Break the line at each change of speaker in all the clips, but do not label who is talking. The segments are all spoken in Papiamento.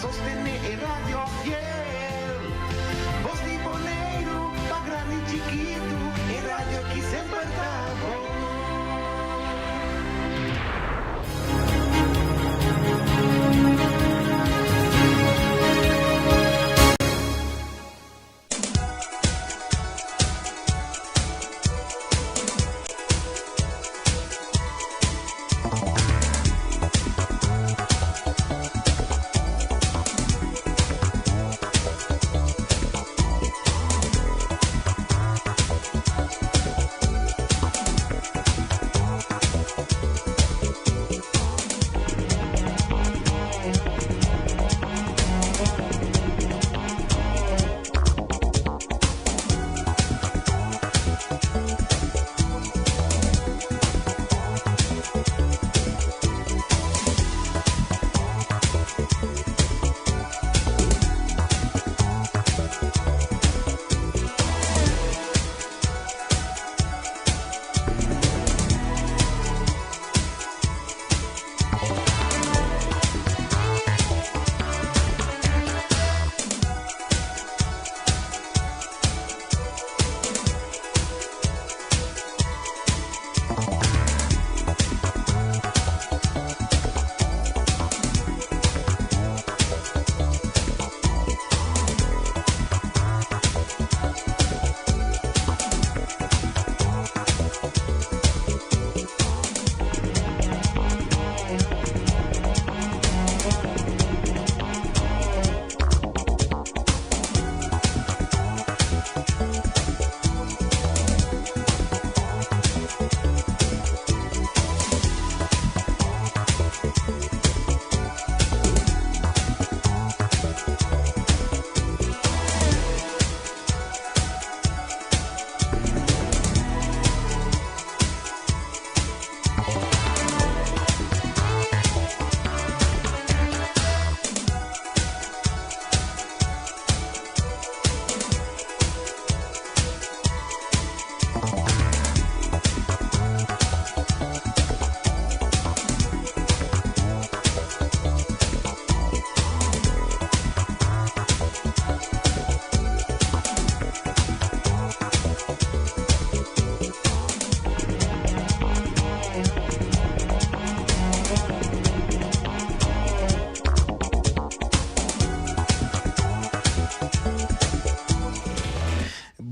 sostené e radio fiel. Bos di Boneiru, pa grandi i chikitu, e radio ki semper ta bon.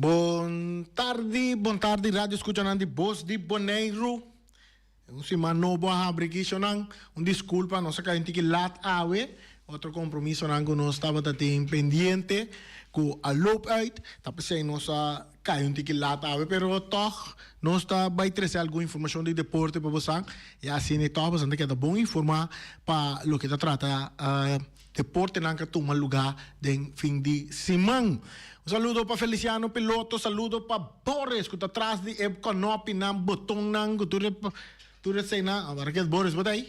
Bon tardi, bon tardi radio escuchanan di Bos di Boneiru. Un siman nobo a habri aki shonan. Un disculpa nos a cay un tiki laat awe. Otro compromisonan cu nos tabata tin pendiente cu a loop uit. Ta p'esey nos a cay un tiki laat awe pero tog nos ta bay trece algun informacion di deporte pa bosan y asina y tog bosan ta keda bon informa pa loke ta trata deportenan cu a tuma luga den fin di siman. Un saludo pa Feliciano Piloto, saludo pa Boris cu ta tras di e konopinan, botonnan cu tur e tur eseynan. Awor ke Boris bo ta ey?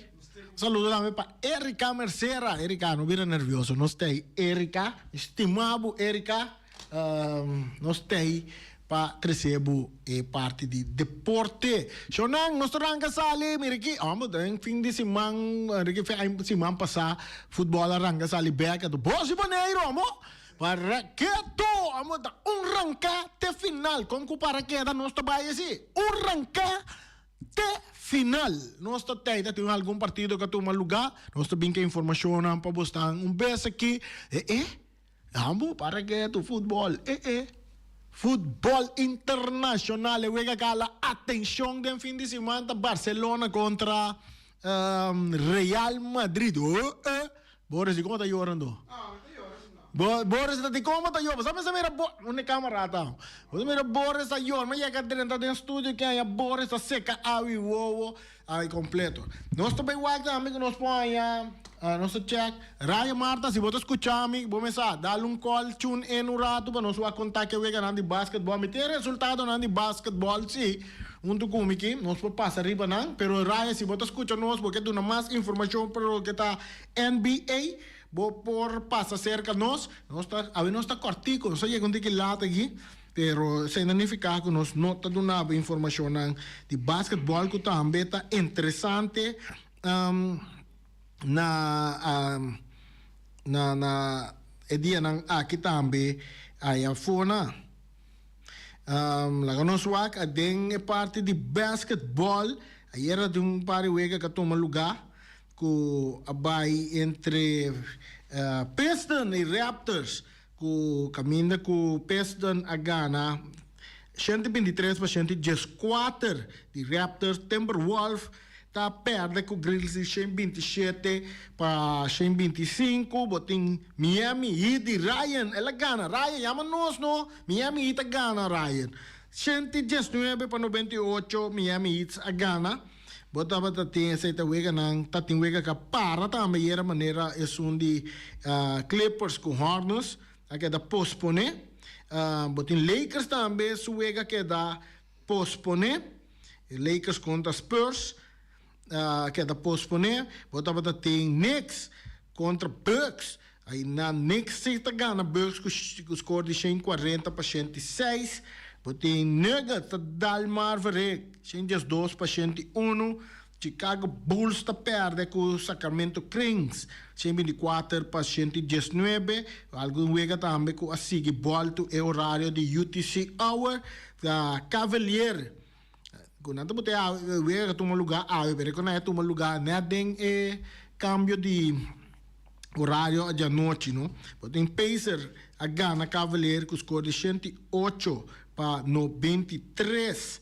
Un saludo tambe pa Erika Mercera. Erika no bira nervioso nos ta ey Erika, mi stima bo Erika. Nos tei pa trece bo e parti di deporte. Shownan, nos ta ranca sali, mira aki, homber, den fin di siman, Enrique, fin siman pasa, futbol a ranca sali bek, anto Bos di Boneiru, amo, para keto, amo, ta un ranca te final, con cu para keda nos ta bay asi, un ranca te final. Nos ta tei ta tin algun partido cu a tuma luga, nos ta bin cu e informacionnan pa bo stan un bes aki, e e. Hambo para ke tu futbol eh eh. Futbol internacional e wega kala atencion den fin di siman ta Barcelona contra Real Madrid oh eh. Boris di como ta yora ando? Boris ta di como ta yora? Bo sa mira Bo unda e camera ta? Bo sa mira Boris ta yora mi a yega drenta den studio ke aña Boris ta seca awi wowo. Ay completo. Nos ta bay wak tambe cu nos por haña, nos ta check. Raya Marta, si bo ta scucha mi, bo mesa dal un call, tune in un rato pa nos wak conta ke weganan di basketball. Mi tin e resultadonan di basketball, si, hunto cu mi aki. Nos por pasa riba nan. Pero Raya, si bo ta scucha nos, bo ke duna mas informacion pa loke ta NBA, bo por pasa cerca nos. Nos ta, awe nos ta cortico, nos a yega un tiki laat aki. Pero esei no nifiká ku nos no ta duna bo informashonnan di basketbòl ku tambe ta interesante na Na na e dianan aki tambe aya fona. Laga nos wak aden e parti di basketball. Ayera tin un par di wega ku a tuma lugá ku a bai entre Piston i Raptors ku kaminda ku Piston a gana 123 pa 114 di Raptors. Timberwolf ta pèrdè ku Grizzlies 127 pa 125. Bo tin Miami Heat di Ryan, el a gana. Ryan, yama nos no. Miami Heat a gana, Ryan. 119 pa 98 Miami Heat a gana. Bo tabata tin esei ta weganan, ta tin wega ka para tambe yera manera esun di Clippers ku Hornets a keda posponé. Bo tin Lakers tambe su wega keda posponé. Lakers kontra Spurs a keda posponé. Bo tabata tin Knicks kontra Bucks. Ayina Knicks si ta gana Bucks ku skor di 140 pa 106. Bo tin Nuggets ta dal Maverick 112 pa 101. Chicago Bulls ta pèrdè ku Sacramento Kings 124 pa 119. Algun wega tambe ku a sigui bòltu e orario di UTC hour ta Cavalier ku nan ta bota e wega ta tuma lugá awe pero ku nan a tuma lugá nèt den e kambio di orario djanochi no. Bo tin Pacer a gana Cavalier ku skor di 108 pa 93.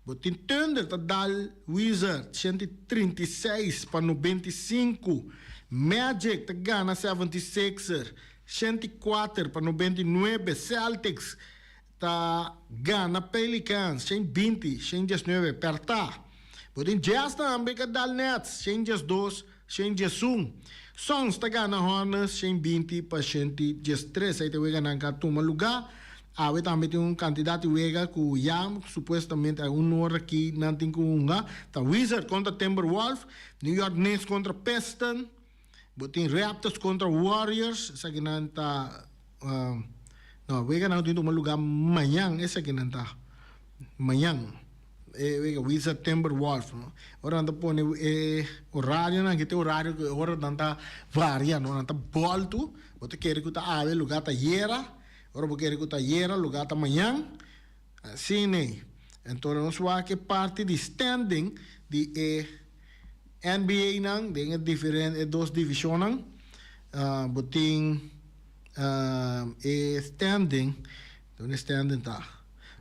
Bo tin Thunder ta dal Wizard 136 pa 95. Magic ta gana 76er 104 pa 99. Celtics ta gana Pelicans 120 119 pèrtá. Bo tin Jazz tambe ka dal Nets 112 111. Suns ta gana Hornets 120 pa 113. Ei ta weganan ka tuma lugá. Awe tambe tin un kantidat di wega ku ya supuestamente un ora aki nan tin ku hunga. Ta Wizard kontra Timberwolf, New York Knicks kontra Piston, bo tin Raptors kontra Warriors, esakinan ta no weganan ku tin tuma lugá mañan esakinan ta mañan e wega Wizard Timberwolf no. Ora nan ta pone e orarionan aki ta e orario ku e ora nan ta varia no, nan ta bòltu, bo ta kere ku ta awe lugá ta yera. Ora bo kere ku ta ayera, lugá ta mañan. Asina ei. Enton nos wak e parti di standing di e NBA nan den e diferente e dos divishonnan. Bo tin e standing, donde standing ta?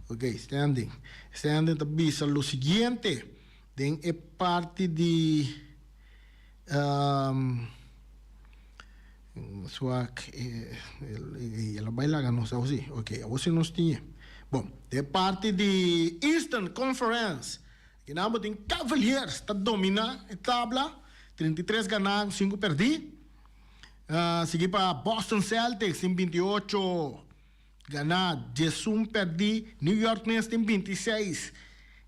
Ok, standing. Standing ta bisa lo siguiente den e parti di. Swak el a bai laga nos awo si. Ok, awo si nos tin e. Bon, den parti di Eastern Conference, kinan bo tin Cavaliers ta domina e tabla, 33 ganá, 5 pèrdí. Sigui pa Boston Celtics tin 28 ganá, 11 pèrdí. New York Knicks tin 26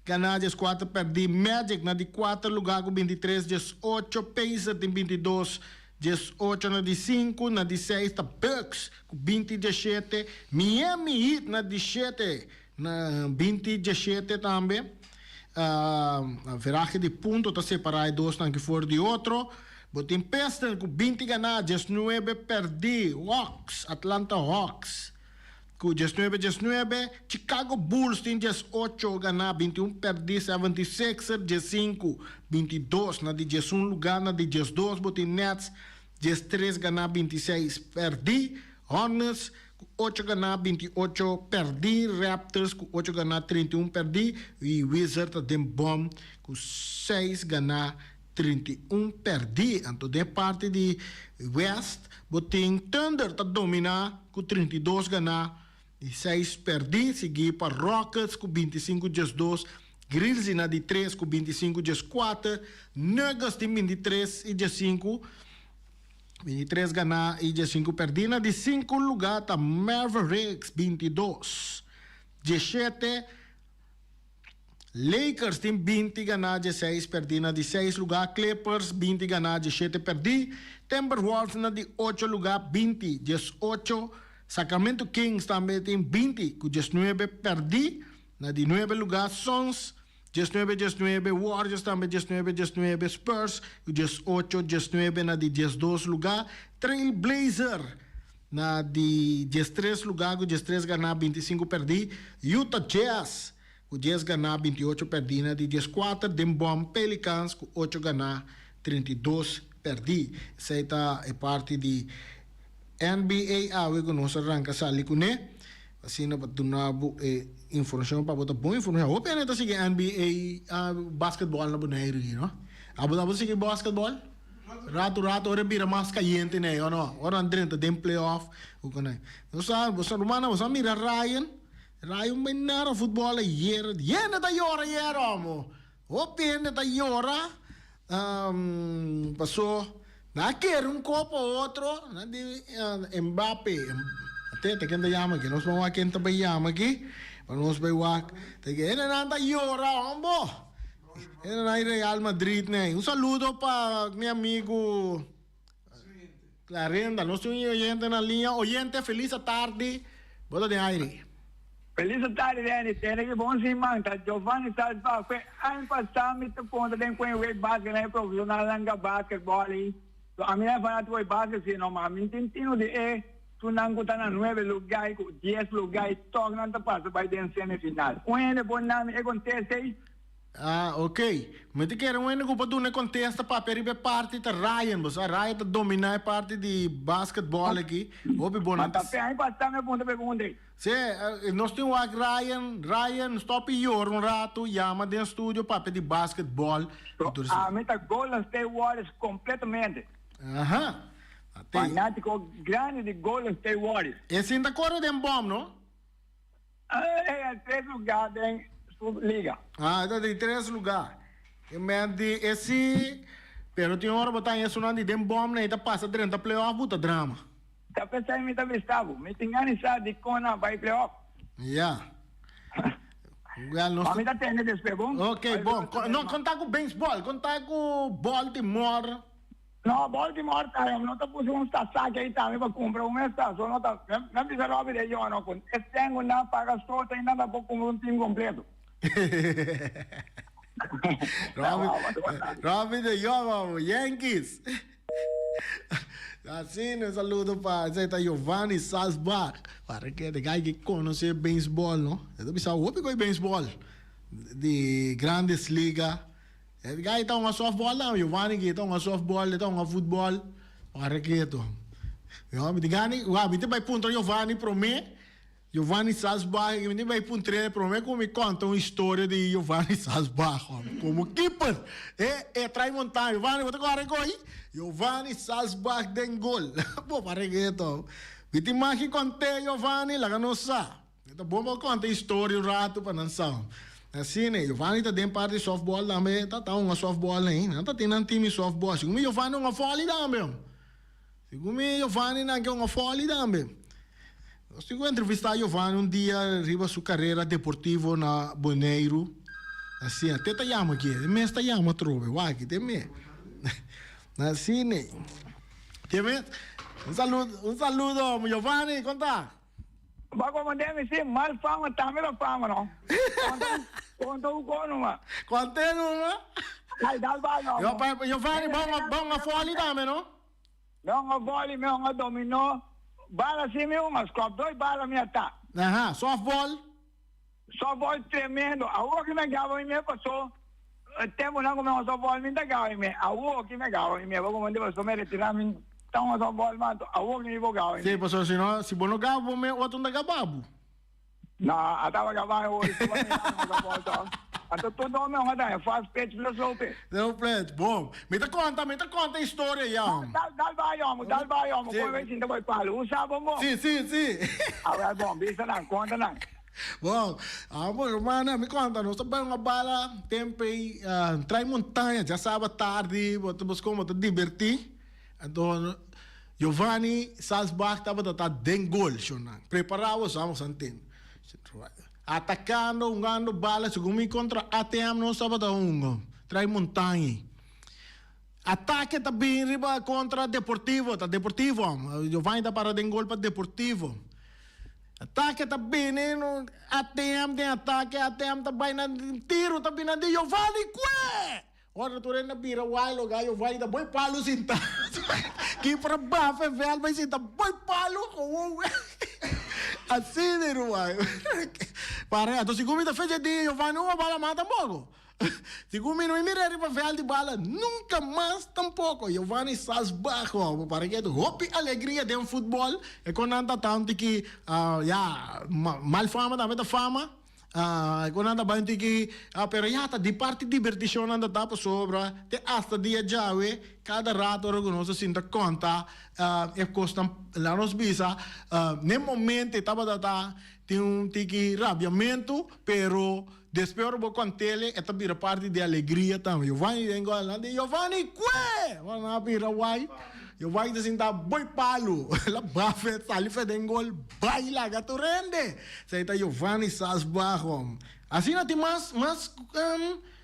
ganá, 14 pèrdí. Magic na di kuater lugá ku 23, 18. Pacers tin 22, 18 na di sinku. Na di seis ta Bucks ku 20, 17. Miami Heat na di shete na 20, 17 tambe. Averahe di punto ta separá e dosnan aki for di otro. Bo tin Pistons ku 20 ganá, 19 pèrdí. Hawks, Atlanta Hawks, ku 19, 19. Chicago Bulls tin 18 ganá, 21 pèrdí. 76ers 15, 22 na di 11 lugá. Na di 12 bo tin Nets, 13 ganá, 26 pèrdí. Hornets ku 8 ganá, 28 pèrdí. Raptors ku 8 ganá, 31 pèrdí. I Wizards ta den bòm ku 6 ganá, 31 pèrdí. Anto den parti di West bo tin Thunder ta dominá ku 32 ganá i 6 pèrdí, siguí pa Rockets ku 25 12, Grizzlies na di tres ku 25 14, Nuggets tin 23 i 15, 23 ganá i 15 pèrdí. Na di sinku lugá ta Mavericks 22 17. Lakers tin 20 ganá, 16 pèrdí na di seis lugá, Clippers 20 ganá, 17 pèrdí, Timberwolves na di ocho lugá 20, 18, Sacramento Kings tambe tin 20 ku 19 pèrdí na di nuebe lugá, Suns. 19 19, Warriors tambe 19 19, Spurs ku 18 19 na di 12 lugá, Trail Blazer na di 13 lugá ku 13 ganá 25 pèrdí, Utah Jazz ku 10 ganá 28 pèrdí na di 14, Den Bòm Pelicans ku 8 ganá 32 pèrdí. Esei ta e parti di NBA awe ku nos a ranka sali kuné. Asina pa duna bo e informashon pa bo ta bon informashon. Hopi hende ta sigui NBA basketball na Boneiru aki no. Abo abo ta sigui basketball? Ratu ratu ora e bira mas kayente nei o no? Ora nan drenta den playoff ku konai. Bo sa bo sa rumannan bo sa mira Ryan? Ryan bai nara futbol ayer. Hende ta yora ayer omo. Hopi hende ta yora paso nan a kere un kopo otro nan di Mbappe te ken ta yama aki nos ban wak ken ta bai yama aki pa nos bai wak te ke hendenan ta yora hombo hendenan di Real Madrid nei un saludo pa mi amigo Clarenda, nos tin un oyente na liña. Oyente, felis atardi. Bo ta den aire.
Felis atardi, Denny. Tene ki bon siman. Ta Giovanni Salsbach. Fe aña pasá mi ta puntra den kuen wei basket na e profesionalnan ka basketball ei. So ami no e fanátiko di basket si no, ma mi tin tino di e tunan ku ta na nuebe lugá i ku dies lugá i tòg nan ta pasa bai den semifinal. Un hende por nami e kontesta ei?
Ah, ok. Mi ta kere un hende ku por duna e kontesta papia riba e parti ta Ryan. Bo sa Ryan ta dominá e parti di basketball aki. Hopi bon.
Ma ta fe aña pasá mi a puntra pregunta ei.
Sí, nos tin wak Ryan. Ryan, stòp i yora un ratu, yama den studio papia di basketball.
So, ami ta Golden State Warriors kompletamente.
Aha.
Fanátiko grandi di Golden State Warriors.
E sin ta kore den bòm, no?
E ta tres lugá den su liga.
Ah, e ta di tres lugá. E men di e si, pero tin ora bo ta haña esunnan di den bòm nan i ta pasa drenta playoff bo ta drama.
Ta p'esei mi ta bisa bo, mi tin gana di sa dikon nan bai playoff.
Ya. Wel, nos
Ma mi ta tende despues, bon?
Ok, bon. No, konta ku beisbòl, konta ku Baltimore.
No, Baltimore ta no ta puso un sasaki ei tambe pa cumpra un esta, so no ta, mi a bisa Robbie de Jong no, cu e cen cu nan paga so ta ainda ta por cumpra un team completo.
Robbie, Robbie de Jong, amo, Yankees. Asina, un saludo pa, esei ta Giovanni Salzbach. Para ke de guy ke conoce baseball, no? E ta bisa hopi koe baseball di Grandes Liga. E gai ta hunga softball tambe, Giovanni ki ta hunga softball, e ta hunga futbol, wak keto. Yo mi tin gana, wak mi tin bai puntra Giovanni prome, Giovanni Salzbach, mi tin bai puntr'e prome ku mi konta un historia di Giovanni Salzbach, komo keeper. E e trai montaña, Giovanni bo ta kore koi? Giovanni Salzbach den gol. Bo pare keto. Mi tin mas ki kont'e Giovanni, laga nos sa. E ta bon pa konta historia un ratu pa nan sa. Asina, Giovanni ta den parti softball tambe, ta ta hunga softball ahí. Nan ta tin nan team di softball. Segun mi Giovanni hunga volley tambe. Segun mi Giovanni nan ke hunga volley tambe. Nos tin ku entrevistá Giovanni un dia riba su karera deportivo na Boneiru. Asina, te ta yama aki, e mes ta yama atrobe, wak aki, te me. Asina, te me. Un saludo, un saludo Giovanni, kon ta?
Ba como den mi si mal fama tambe ta fama no. Conta conta un con numa.
Conte numa.
Ay dal ba no.
Yo pa Giovanni ba un ba un foli tambe no.
Me un voli me un dominó. Bala si mi un scop doy bala mi ata.
Aha, softball.
Softball tremendo. Awor ki me gaba mi me paso tempo nan ku mi softball mi ta gaba mi me. Awor ki me gaba mi me. Bo como paso me retira mi ta un softball man. Awor ki mi bo gaba mi
me. Si, paso si no si bo no gaba bo me otro ta gaba bo.
No, a taba gaba mi hoy. Tuba mi gaba softball to. Anto tur do mi un ta fast pitch plus slow pitch.
Slow pitch, bon. Mi ta conta, mi ta conta historia ya.
Dal dal ba yomo, dal ba yomo. Kon we sinta boy palo. Usa bon bon.
Si, si, si.
Awel bon, bisa nan, conta nan.
Bon, amo hermana, mi conta, nos ta bai un bala tempo ei, trai montaña, djasaba tardi, bo ta busca bo ta diverti. Anto Giovanni Salzbach tabata ta den gol, shonnan. Prepara bo, sa bo santin. Atacando, hungando bala, segun mi contra ATM nos tabata hunga, trai montaña ei. Atake ta bin riba contra Deportivo, ta Deportivo, Giovanni ta para den gol pa Deportivo. Atake ta bini, ATM den atake, ATM ta bai na tiro ta bini di Giovanni kue! Ora tur hende a bira wai loga Giovanni ta boi palu sinta. Keeper a bafa e veld bai sinta boi palu gewoon. Asina ruman. Pare anto segun mi ta fecha di Giovanni un a bala mas tampoco. Segun mi no mira riba veld di bala nunca mas tampoco. Giovanni Salzbach bo para ke hopi alegria den futbol e kon nan ta tanto ki ya mal fama tambe ta fama e kon nan ta bai tiki pero ya ta di parti diberticion nan ta ta pasobra te hasta dia djawe cada rato ora ku nos ta sinta konta e kosnan laga nos bisa n'e momento e tabata ta tin un tiki rabiamento pero Despues ora bo contele e ta bira parti di alegria tambe. Giovanni den gol nan di Giovanni kue! Ora nan a bira wai, Giovanni ta sinta boi palu. El a bafe sali fe den gol bai laga tur hende. Esei ta Giovanni Salzbach hom. Asina tin mas mas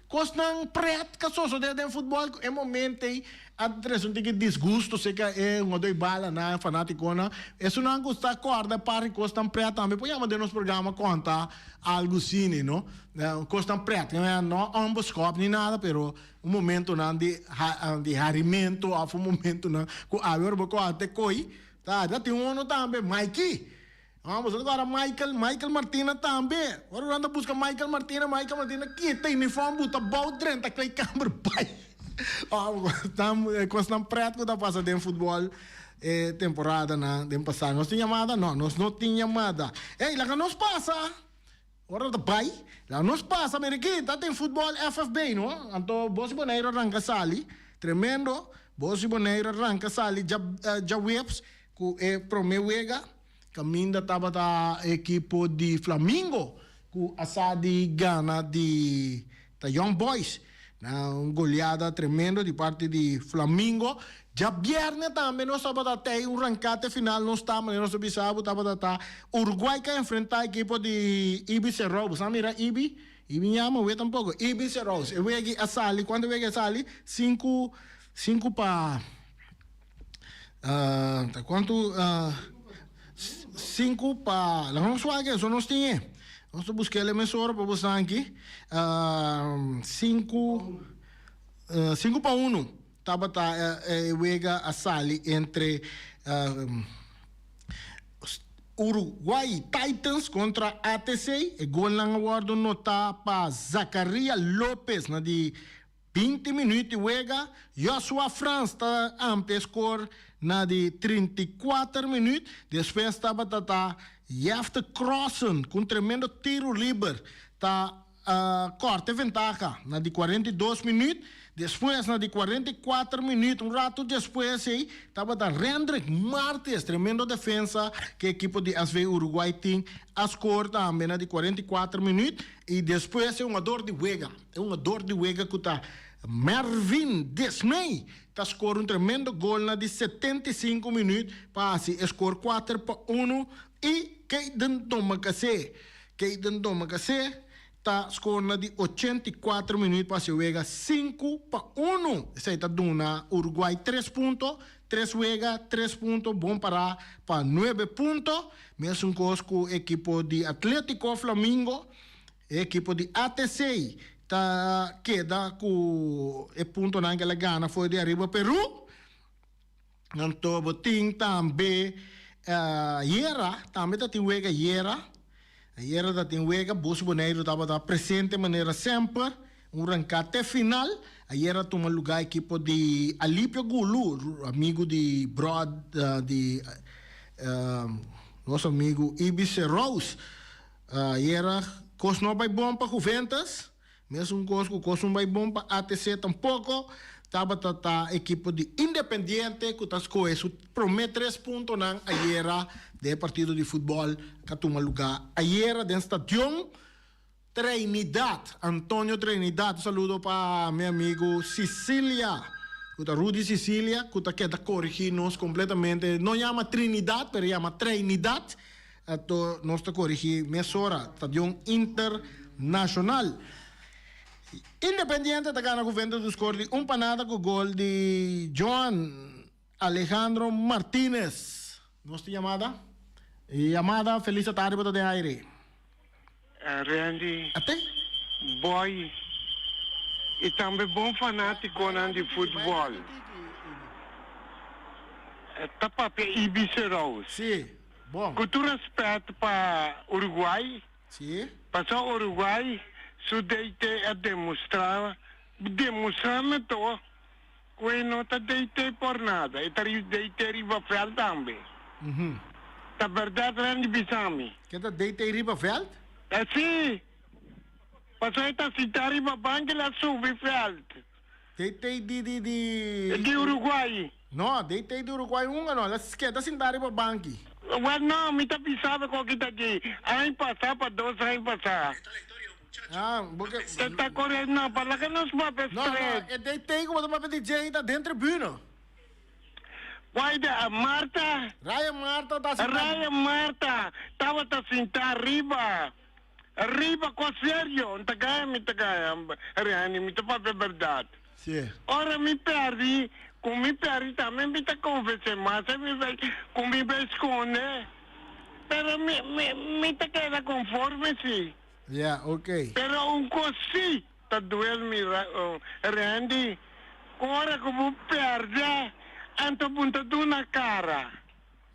cosnan pret ka sosode den futbol cu e momento ei a trece un tiki disgusto cerca e hungador balanan, fanaticonan. Esunnan cu ta corda par di cosnan pret tambe por yama den nos programa conta Algu sini, no? Kosnan pret, no onbeskòp ni nada, pero un momentonan di di harimentu òf un momentonan ku awe ora bo kòrda te koi, ta ta tin unu tambe, Maiki. Boso ta kòrda Michael, Michael Martina tambe. Ora nan ta buska Michael Martina, Michael Martina kita uniform buta bou drenta kleedkamer bai. Kosnan pret ku ta pasa den futbòl E temporadanan den pasá nos tin yamada? No, nos no tin yamada. Ey, laga nos pasa! Ora ta bai, laga nos pasa, mira aki, ta tin futbòl FFB, no? Anto Bos i Boneiru a ranka sali, tremendo, Bos i Boneiru a ranka sali dja djaweps ku e promé wega, kaminda tabata ekipo di Flamingo ku a sa di gana di Ta Young Boys na un goleada tremendo di parti di Flamingo. Djabierne tambe nos tabata tei un rankate final nos ta manera nos ta bisa bo tabata ta Uruguay ka enfrenta ekipo di Ibi Serrou. Bo sa mira Ibi? Ibi yama we tampoco. Ibi Serrou. E wegi a sali cuanto wegi a sali? Sinku sinku pa ta cuanto Sinku pa laga nos wak eso nos tin e. Nos ta buska el mesora pa bosan aki. Sinku sinku pa unu tabata e wega a sali entre Uruguay Titans kontra ATC. E golnan a wòrdu notá pa Zacaria Lopez na di 20 minuut di wega, Joshua Frans ta amplia score na di 34 minuut. Despues tabata ta Jefte Krossen cu un tremendo tiro liber ta corta e ventaha na di 42 minuut. Despues na di 44 minuut, un rato despues ey, tabata Rendrick Martes, tremendo defensa cu e ekipo di SV Uruguay tin, a score tambe na di 44 minuut. Y despues e hungador di wega. E hungador di wega ku ta Mervin Desmey ta skor un tremendo gol na di 75 minuut pa hasi e skor kuater pa unu i Kayden Domacassé Kayden Domacassé ta skor na di 84 minuut pa hasi e wega sinku pa unu. Esei ta duna Uruguay tres punto, tres wega, tres punto, bon pará pa nuebe punto. Mesun kos ku ekipo di Atletico Flamingo. E ekipo di ATC ta keda ku e puntonan ku el a gana for di ariba Peru. Anto bo tin tambe ayera, tambe ta tin wega ayera. Ayera ta tin wega, Bos Boneiru tabata presente manera semper, un ranká te final. Ayera a tuma lugá ekipo di Alipio Gulu, amigu di bròd di nos amigu Ibis Rose. Ayera kos no bai bon pa Juventus, mesun kos ku kos no bai bon pa ATC tampoko. Tabata ta ekipo di Independiente ku ta skohe su promé tres puntonan ayera den e partido di futbòl ku a tuma lugá ayera den stadion Treinidad. Antonio Treinidad. Un saludo pa mi amigu Cicilia ku ta Rudy Cicilia ku ta keda korigí nos kompletamente. No yama Trinidad pero yama Treinidad. Anto nos ta korigí mesora Stadion Internashonal. Independiente ta gana Juventus ku skor di un pa nada ku gol di Joan Alejandro Martinez. Nos tin yamada? Yamada, felis atardi bo ta den aire.
Randy,
Ate?
Boy y tambe bon fanaticonan di futbol. Ta papia Ibis Rose.
Si, bon.
Cu tur respet pa Uruguay,
Si.
pasobra Uruguay su DT a demostra, demostra me to cu e no ta DT por nada, e ta DT riba veld tambe. Ta berdad Randy bisa mi?
Ke ta DT riba veld?
Si! Pasobra e ta sinta riba bank el a subi veld.
DT di di di.
Di Uruguay.
No, DT di Uruguay hunga no, el a keda sinta riba banki.
Wel no, mi ta bisa bo koki ta di aña pasa pa dos aña pasa.
Ah, bo ke.
Ta ta kore no, pa laga nos papia
No, no,
straight.
e DT ku bo ta papia di dje ta den tribuna.
Why de a Marta?
Ryan Marta ta sinta.
Ryan Marta tabata sinta riba. Riba kos serio, N ta gaya mi ta gaya, Reni, mi ta papia berdad.
Sí.
Ora mi perdi, ku mi perdi tambe mi ta konfes'é, mas e mi bay ku mi bay skonde, pero mi mi mi ta keda konforme sí.
Ya, ok.
Pero un kos sí ta duel mi, Randy, ku ora ku bo perde, anto bo ta duna kara.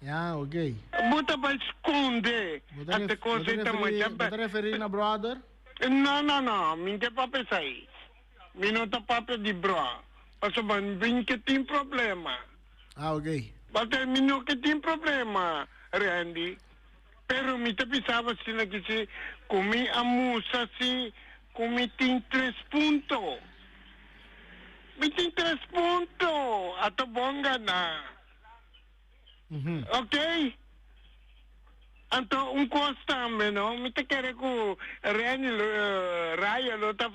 Ya, ok.
Bo ta bai sconde
Bo ta
ante
ref,
cos
bo ta
ei ta
referí,
masha
bo
be.
ta referí na brother?
No, no, no, mi n'ke papia esei. Mi no ta papia di bro, pasobra mi n'ke tin problema.
Ah, ok.
Pasobra mi no ke tin problema, Randy. Pero mi ta bisaba asina ki si cu mi a mustra si cu mi tin tres punto. Mi tin tres punto! Ato bon gana. Ok. Anto un kos tambe no, mi ta kere ku Renny lo Raya lo ta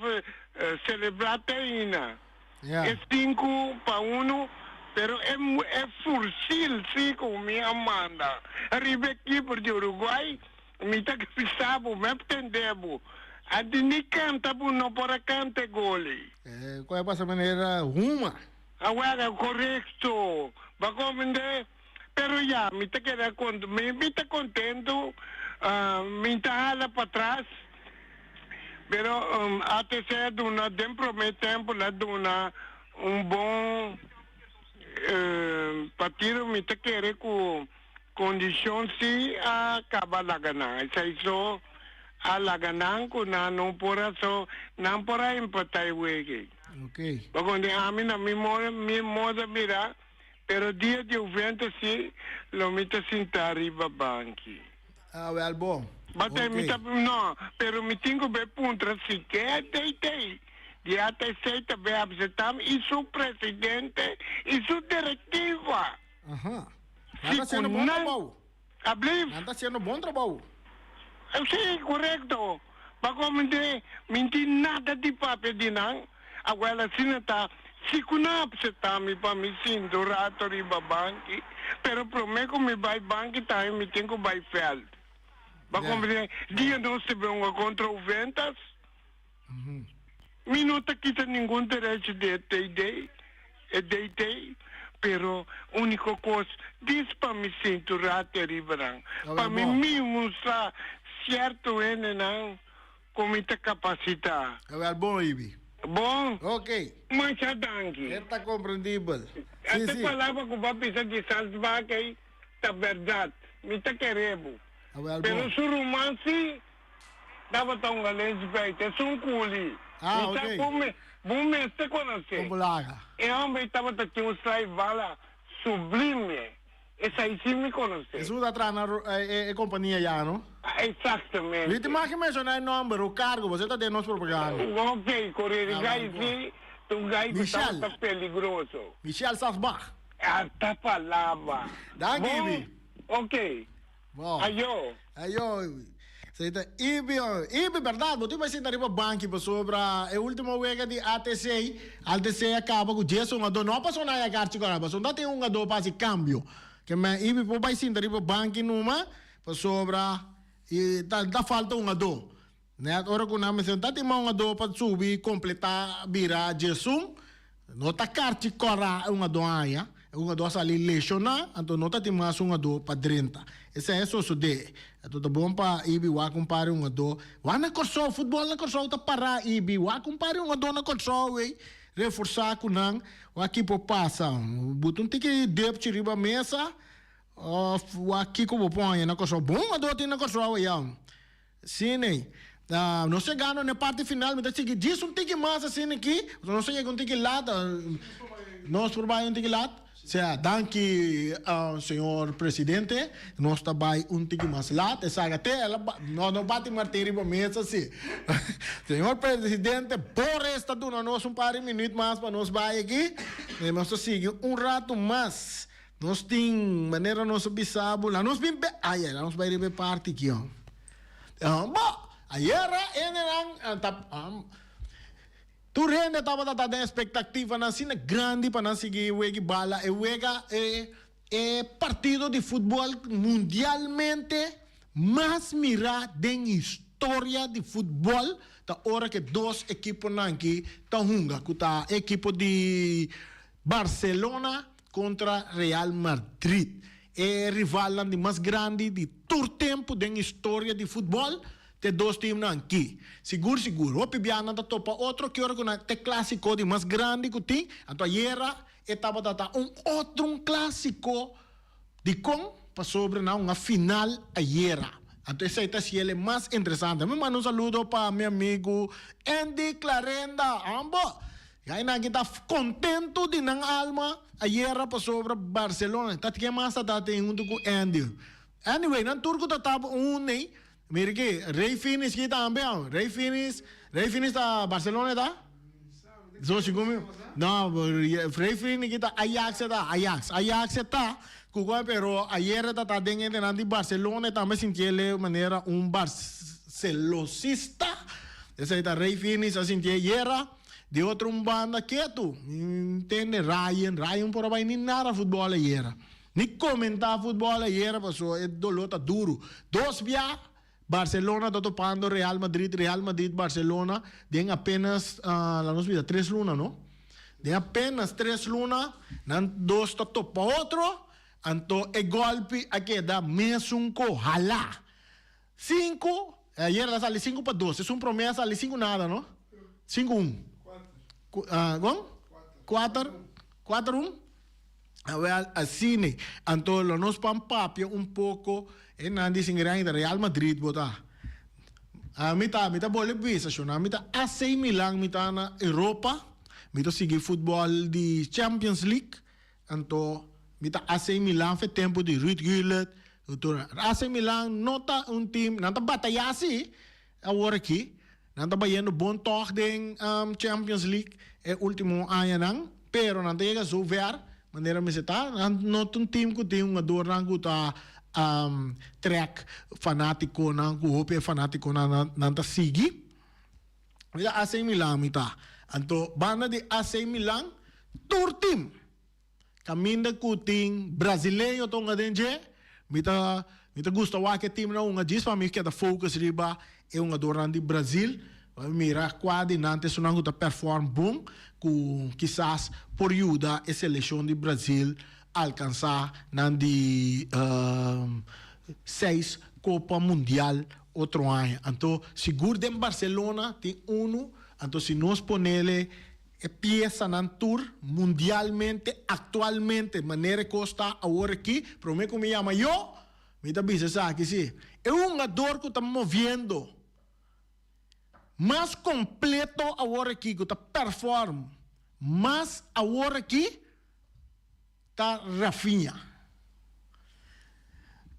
selebrá te aina. E sinku pa unu, pero e e fursil si ku mi a manda riba e keeper di Uruguay, mi ta bisa bo, mi a tende bo. Antes ni kanta bo no por a kanta e gol ei.
Ku a pasa manera huma.
Awor korekto, bo a komprendé? Pero ya, mi ta keda kont, mi mi ta kontentu, mi ta hala patras, pero ATC a duna den promé tempu el a duna un bon partido, mi ta kere ku kondishon si a kaba laga nan, esei so a laga nan ku nan no por a so, nan por a empatá e wega.
Ok.
Pasobra ami na mi moda, mi moda mira, pero dia di Juventus si lo mi ta sinta riba banki.
Ah, wel bon.
But mi
Ok.
ta, no, pero mi tin cu bay puntra si ke DT di ATC ta bay acepta mi y su presidente y su directiva.
Aha. Nan
Si
ta
cu
haciendo bon
nan
trabou.
Ablief?
Nan ta haciendo bon trabou.
Sí, correcto. Pa comende, mi n'tin nada di papia di nan. Awel asina ta, si cu nan acepta mi pa mi sinta un rato riba banki, pero prome cu mi bay banki tambe mi tin cu bay veld. Pa
Ya.
comprende, dia nos ta benga contra Juventus, Mi no ta kita ningun derecho di e TD, e DT, pero unico cos dis pa mi sintu rati ariba nan, pa mi mi mustra cierto hendenan cu mi ta capacita.
Awel bon, Ibi.
Bon?
Ok.
Masha danki.
E ta comprendibel. Si,
Esta
si.
palabra cu bo a bisa di Salzbach ey ta berdad. Mi ta kere bo.
Awel
Pero
bon.
su ruman si. Tabata un galensbeit, esun culi.
Ah,
Mi sa
ok.
bo me, bo mester conoce.
Como laga.
E homber tabata tin un slai bala sublime. Esai si mi conoce.
Esun ta traha na e, e compania ya, no?
Exactamente.
Mi ta mag menciona e nomber o cargo, boso ta den nos propaganda.
Ok, corre
Ah,
gai
bon.
si, ta un gai cu
Michel.
tabata peligroso.
Michel Sasbach.
Ata palabra.
Danki,
Bon,
Ibi.
Ok.
Bon.
Ayo.
Ayo. Esei ta Ibi. Ibi, berdad, bo tin bai sinta riba banki pasobra e ultimo wega di ATC, ATC a kaba ku dies hungadó. No pasobra nan a yaga Archie Corral, pasobra no tin hungadó pa hasi kambio. Ke men Ibi por bai sinta riba banki numa pasobra i ta ta falta hungadó. Net ora ku nan mester ta tin mas hungadó pa subi kompletá bira 11, no ta Karchi Corral e hungadó haña. E hungadó a sali leshoná, anto no ta tin mas hungadó pa drenta. Esei a sosodé. Anto ta bon pa Ibi wak un par di hungadó. Wak na Kòrsou, futbòl na Kòrsou ta pará, Ibi. Wak un par di hungadó na Kòrsou ei, reforsá ku nan. Wak ki por pasa. Buta un tiki depchi riba mesa òf wak kiko bo por haña na Kòrsou. Bon hungadó tin na Kòrsou ayá. Sí, nee. Nos yegando na e parti final, mi ta sigui djis un tiki mas asina aki, pasobra nos a yega un tiki lat. Nos por bai un tiki lat? Sea, danki, señor presidente. Nos ta bai un tiki mas lat. Esaki te el a ba, no, no bati martin riba mesa si. Señor presidente, Boris ta duna nos un par di minuut mas pa nos bai aki. Nos ta sigui un ratu mas. Nos tin, manera nos a bisa bo, la nos bin be, ay, ay, la nos bai riba e parti aki, oh. Ah, bo, ayera hendenan ta, tur hende tabata ta den expectativanan asina grandi pa nan sigui wega y bala e wega, e, e partido di futbol mundialmente mas mira den historia di futbol, ta ora ke dos ekiponan aki ta hunga, ku ta e ekipo di Barcelona kontra Real Madrid, e rivalnan di mas grandi di tur tempu den historia di futbòl, ta e dos timnan aki. Sigur sigur, hopi bia nan ta topa otro ki ora ku nan ta e klásiko di mas grandi ku tin, anto ayera e tabata ta un otro un klásiko. Dikon? Pasobra nan un a final ayera. Anto esei ta hasiel e mas interesante. Mi manda un saludo pa mi amigu Andy Clarenda. Ambo! Gainan aki ta contento di nan alma ayera pasobra Barcelona ta ken mas ta ta tin hunto cu Andy. Anyway, nan tur cu ta taba un nei. Mira aki, Rey Finis ki tambe, Rey Finis, Rey Finis ta Barcelona ta? So segun mi, no, Rey Finis ki ta Ajax ta, Ajax, Ajax ta, cu cu pero ayera ta ta den e nan di Barcelona tambe sintiele manera un barcelosista. Esey ta Rey Finis a sintié ayera. Di otro un banda ketu, mi tende Ryan, Ryan por a bai ni nara futbol ayera. Ni comenta futbol ayera paso e dolor ta duro. Dos bia Barcelona ta topando Real Madrid, Real Madrid Barcelona den apenas la nos bisa tres luna no. Den apenas tres luna nan dos ta topa otro, anto e golpi a keda mesun ko hala. Sinku, ayer a sali sinku pa dos, esun prome a sali sinku nada no? Sinku un. Kon? Kuater, kuater un? Awel asina, anto lo nos pan papia un poko e nan di sin gran Real Madrid bo ta. Mi ta, mi ta bole bisa shon, mi ta AC Milan, mi ta na Europa, mi ta sigui futbol di Champions League. Anto mi ta AC Milan fe tempu di Ruud Gullit, tur. AC Milan no ta un team, nan ta bataya si awor aki, nan ta bayendo bon tog den Champions League e ultimo añanan, pero nan ta yega zo ver manera mester ta, nan no ta un team ku tin hungadornan ku ta trek fanatikonan, ku hopi e fanatikonan nan ta sigui. Mi ta AC Milan mi ta. Anto banda di AC Milan tur team kaminda ku tin brasileño ta hunga den dje mi ta mi ta gusta wak e teamnan hunga djis pa mi keda focus riba e hungadornan di Brazil pa mi mira kua di nan ta esunnan ku ta perform bon ku kisas por yuda e selekshon di Brazil alkansa nan di seis kopa mundial Otro aña. Anto sigur den Barcelona tin unu, anto si nos ponele e piesanan tur mundialmente, actualmente, manera e cos ta awor aki, prome cu mi yama yo, mi ta bisa esaki si, e hungador cu ta moviendo mas completo awor aki, cu ta perform mas awor aki, Ta Rafinha.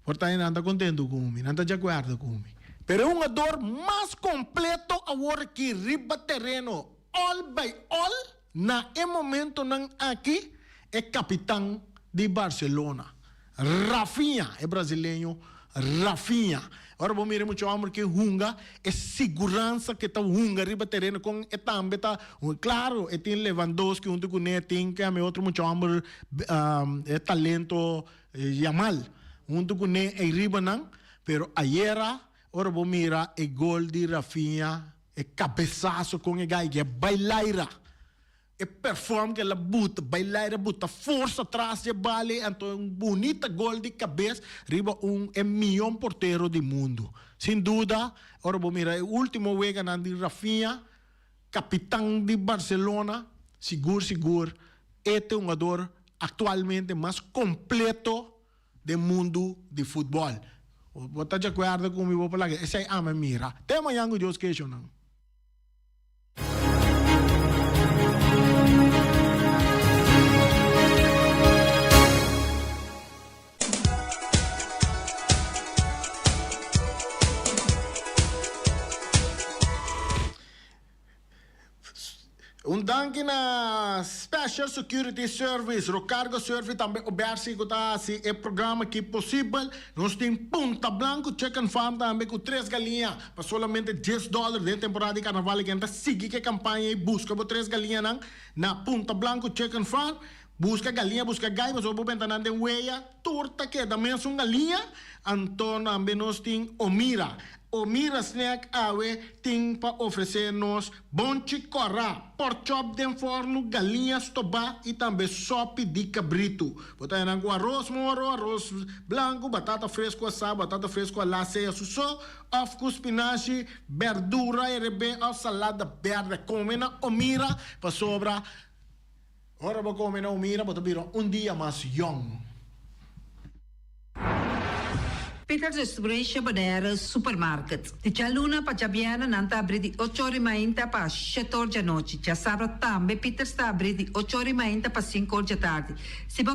Por ta nan ta contento cu mi, nan ta di acuerdo cu mi. Pero e hungador mas completo awor aki riba tereno, all by all, na e momentonan aki, e capitan di Barcelona. Rafinha, e brasileño Rafinha. Ora bo mira e mucha homber ke hunga, e siguransa ke ta hunga riba tereno kon e tambe ta hunga. Claro, e tin Lewandowski hunto kuné, tin ke ami otro mucha homber e talento Yamal hunto kuné ei riba nan. Pero ayera ora bo mira e gol di Rafinha, e cabesazo kon e gai ke bai laira. E perform ku el a buta bai laira buta forsa tras dje bal ei anto un bunita gol di kabes riba un e mion portero di mundu. Sin duda ora bo mira e ultimo weganan di Rafinha, kapitan di Barcelona, sigur sigur e ta e hungador aktualmente mas kompleto den mundu di futbòl. Bo ta djakuerdo ku mi bo por laga esei ami mira. Te mañan ku Dios ke shonnan. Un danki na Special Security Service, Rocargo Service tambe Obersi ku ta hasi e programa aki posibel. Nos tin Punta Blanco Chicken Farm tambe ku tres galiña pa solamente dies dòler den temporada di karnaval. Ken ta sigui ku e kampaña i buska bo tres galiñanan na Punta Blanco Chicken Farm. Buska galiña, buska gai pasobra bo benta nan den weya, tur ta keda mesun galiña. Anto tambe nos tin Omira. Omira Snack awe tin pa ofresé nos bonchi kòrá, pòrchòp den fòrnu, galiña stobá i tambe sòpi di kabritu. Bo ta haña nan ku aros moro, aros blanku, batata fresku asá, batata fresku alá sea su so, òf ku spinashi, bèrdura erebé òf salada bèrdè. Kome na Omira pasobra Ora bo come na Omira bo ta bira un dia mas yong.
Peters Restauration Bonaire Supermarket. Di djaluna pa djabièrnè nan ta abrí di ocho or i mainta pa shete or djanochi. Djasabra tambe Peters ta abrí di ocho or i mainta pa sinku or djatardi. Si bo.